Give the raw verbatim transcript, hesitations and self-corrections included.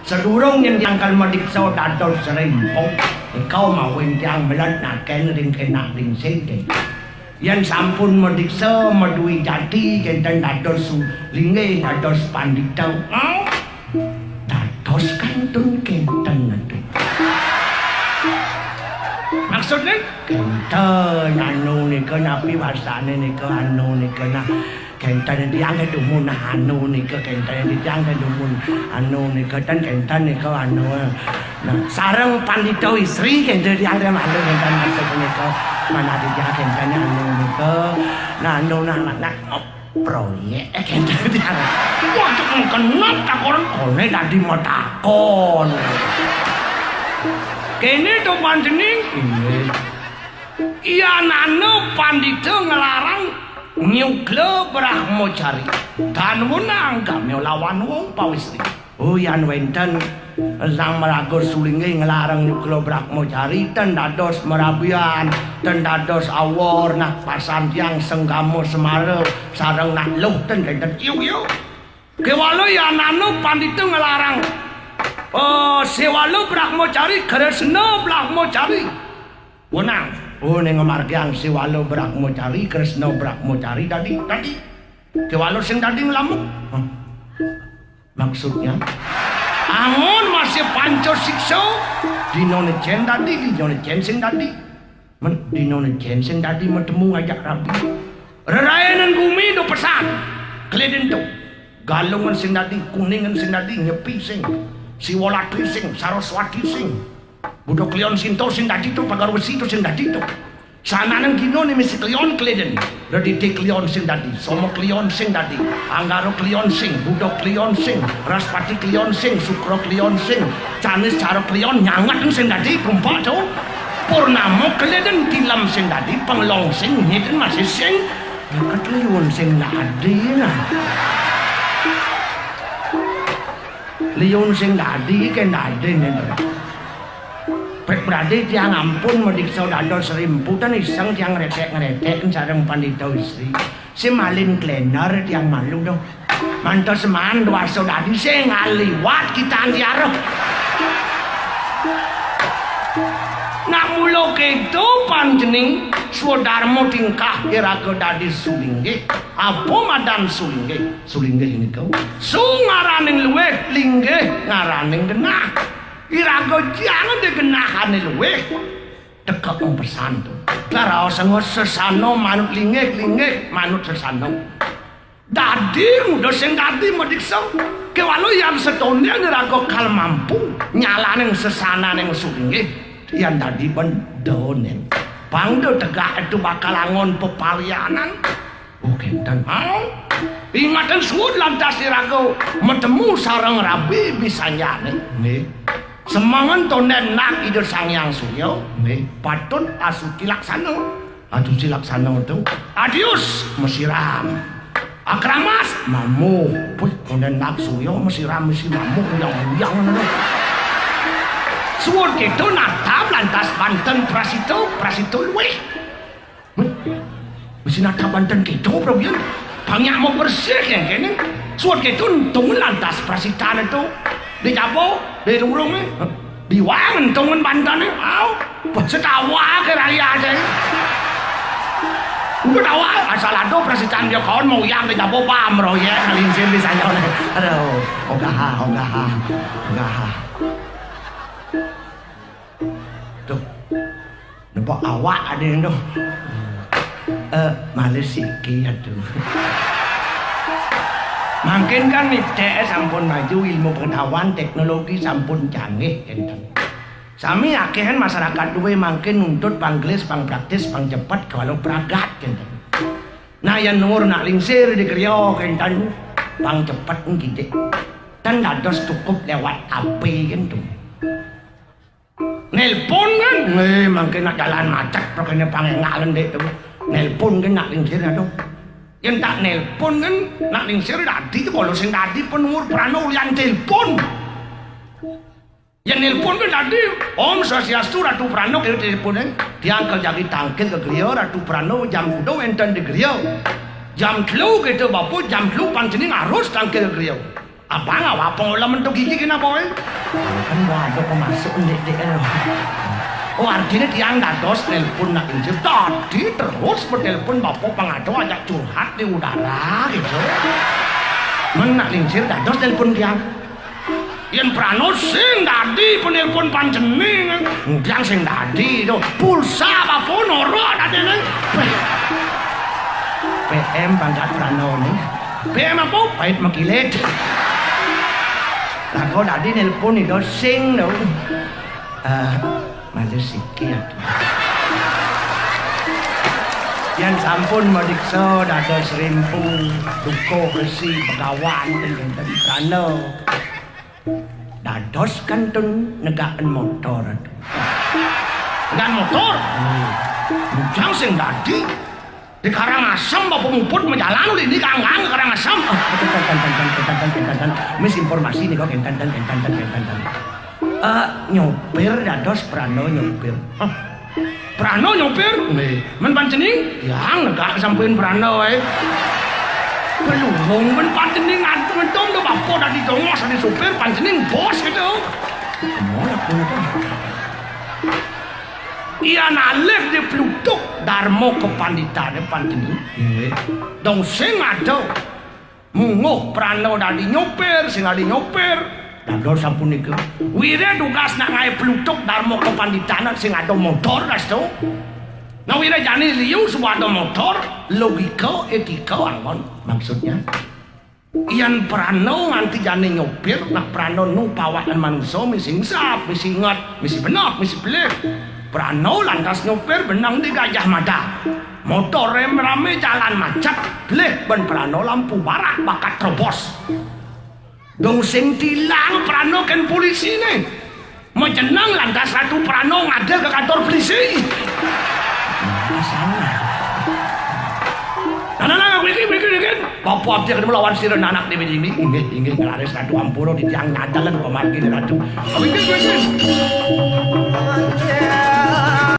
Sadurung yén tangkal madiksa dados srimpu, nika mawinan tiang meled nakén ring kenak ring sing. Yén sampun madiksa madui jati kénten dados su-, linggih dados pandita. Dados kantun kénten atu. Maksudné? Kénten anu nika napi wastané nika anu nika nah. Kénten tiang té dumun anu nika, kénten tiang té dumun anu nika, ten kénten nika anu. Nah, sareng pandita istri kénten tiang té malu kénten maksud nika. Mana tiang kénten anu nika. Nah, anu nah, nah, nah, oh, proyék, eh, kénten tiang. Wah, cek kenep takon, koné dadi matakon. Kéné to panjening. Inggih. Yan ana pandita nglarang nyukla brahmacari. Tan wenang gamya lawan wong pawistri. Oh, yan wénten sang maraga sulinggih nglarang nyukla brahmacari, ten dados marabian, ten dados awor, nah pasan tiang senggama semara sareng nak luh ten kénten. Yuk, yuk. Kéwala yan ana pandita nglarang, eh, séwala brahmacari, kresna brahmacari. Wenang. Oh, ning ngamargiang séwala brahmacari, kresna brahmacari dadi, dadi. Kéwala sing dadi nglamuk. Hah? Maksudnya? Angon masih panca siksa, dinané cén dadi, dinané cén sing dadi. Men, dinané cén sing dadi matemu ngajak rabi. Rerayanan gumi do pesan. Kléden to. Galungan sing dadi, Kuningan sing dadi, Nyepi sing, Siwalatri sing, Saraswati sing. Buda Kliwon Sinta sing dadi to, Pagar Wesi to sing dadi to. Sananing dinané misi Kliwon kléden. Redité Kliwon sing dadi, Soma Kliwon sing dadi, Anggara Kliwon sing, Buda Kliwon sing, Raspati Kliwon sing, Sukra Kliwon sing, Canis Cara Kliwon nyanget sing dadi, kumpak to. Purnama kléden, Tilem sing dadi, Penglong sing, nyiten masih sing. Deket Kliwon sing dadi nah. Liun sing dadi kén dadi nih. Pek berarti tiang ampun madiksa dados srimpu, ten iseng tiang ngretek-ngretek sareng pandita istri. Si malin klener tiang malu doh. Mantos man dwasa dadi sing ngaliwat kitan tiara. Nak mula kéto panjening swadarma tingkah iraga dadi sulinggih. Apa madan sulinggih? Sulinggih nika. Su ngaraning luwih, linggih ngaraning genah. Iraga jang di genahané luwih. Teka pesan to. Karaos sesana manut linggih, linggih manut sesana. Dadi nguda sing dadi madiksa. Kéwala yan satonden iraga kal mampu nyalaning sesananing sulinggih, yan dadi ben donen. Pang da tegak itu bakal angon pepalianan. Oh, kénten. Hah? Ingatan suud lantas iraga matemu sareng rabi bisanjane. Nggih. Semengan tonden nak Ida Sang Hyang Surya. Nggih. Patut asuci laksana. Asuci laksana to. Adius masiram. Akramas mamuh. Puh, tonden nak Surya masiram masi mamuh uyang-uyang ngono. Suud kéto natap lantas banten prasita, prasita luwih. Mesti nata banten kéto, Prabu Yan. Pang nyak mau bersih kén kéné. Suud kéto entungen lantas prasitane to. Di jaba, di lurung, eh. Diwang entungen bantene. Au, setawa ke raya aja. Udah tawa, asal ada prasitan dia kawan mau yang di jaba pam royek ngalincir di sana. Aduh, ogaha, ogaha, ogaha. Tuh. Nepuk awak ada tu. Eh, males sikit tu. Mangkin kan I T S sampun maju, ilmu pengetahuan, teknologi sampun canggih, enten. Sami akéhan masyarakat duwe mangkin nuntut pang gelis, pang praktis, pang cepet, kalau pragat, enten. Nah, yan nuwur nak lingsir di griya, enten. Pang cepet ngidik. Ten dados cukup lewat H P, enten. Nelpon kan? Nih, mangke nak jalan macet, pokoknya pangengalen dek tu. Nelpon kan nak lingsir aduh. Yang tak nelpon kan nak lingsir dadi tu kalau sing dadi penur prano ulian telepon. Yang nelpon kan dadi, Om Swastiastu Ratu Prano kira telepon kan. Tiang ke jagi tangkil ke griya Ratu Prano jam kuda enten di griya. Jam telu kita bapu jam telu pancening harus tangkil ke griya. Abang, apa pengolem mentuk gigi kena kowe? Kan gua ada pemasuk ndik-ndik, eh. Oh, artinya tiang dados nelpon nak injil. Tadi terus menelpon bapak pangado ajak curhat di udara gitu. Men nak lingsir dados nelpon tiang. Yen prana sing dadi penelpon panjenengan, ngudiang sing dadi to. Pulsa apa pun ora dadine. P M pangkat prana ne. P M apa? Pait mekilit. Lah kok dadi nelpon itu sing to. Eh, Malah siki, aduh. Yen sampun madiksa dados rimpu, dukuh, resi, begawan, ten-ten prana. Dados kantun negaken motor, aduh. Negaken motor? Hmm. Bujang sing dadi. Di Karangasem apa muput majalan uli ini kangkang ke Karangasem? Ah, ten, ten, ten, ten, ten, ten, ten, ten, ten. Misinformasi nika kenten, ten, ten, ten, ten, ten, ten. Eh, nyopir dados prana nyopir. Hah? Prana nyopir? Nggih. Men pancening? Ya, negak sampeyan prana wae. Belum men pancening ngantung-ngantung lho, apa dadi dongos dadi supir, pancening bos gitu. Kemana pun itu? Iya nalih di plutuk Darma kepanditane pancening. Nggih. Dong sing ada munguh prana dadi nyopir, sing dadi nyopir. Dados sampun nika. Wire tugas nak ngae plutuk Darma kepanditane sing ada motor dasto. Nah wire jani liu suwada motor, logika, etika angon maksudnya. Yen prana nganti jane nyopir, nak prana nu pawakan manusa misi ngisap, misi inget, misi benah, misi belih. Prana lantas nyopir benang di Gajah Mada. Motor rem rame jalan macet, belih ben prana lampu barak bakat terobos. Dong sing tilang prana ken polisi ne. Majeneng lantas Ratu Prana ngadil ke kantor polisi. Masalah. Nah, nah, nah, wiki, wiki, wiki. Bapak abdi ketemu lawan sira anak dewi ini. Inggih, inggih, nglaris Ratu ampura di tiang nyadalen pemargi Ratu. Wiki, wiki.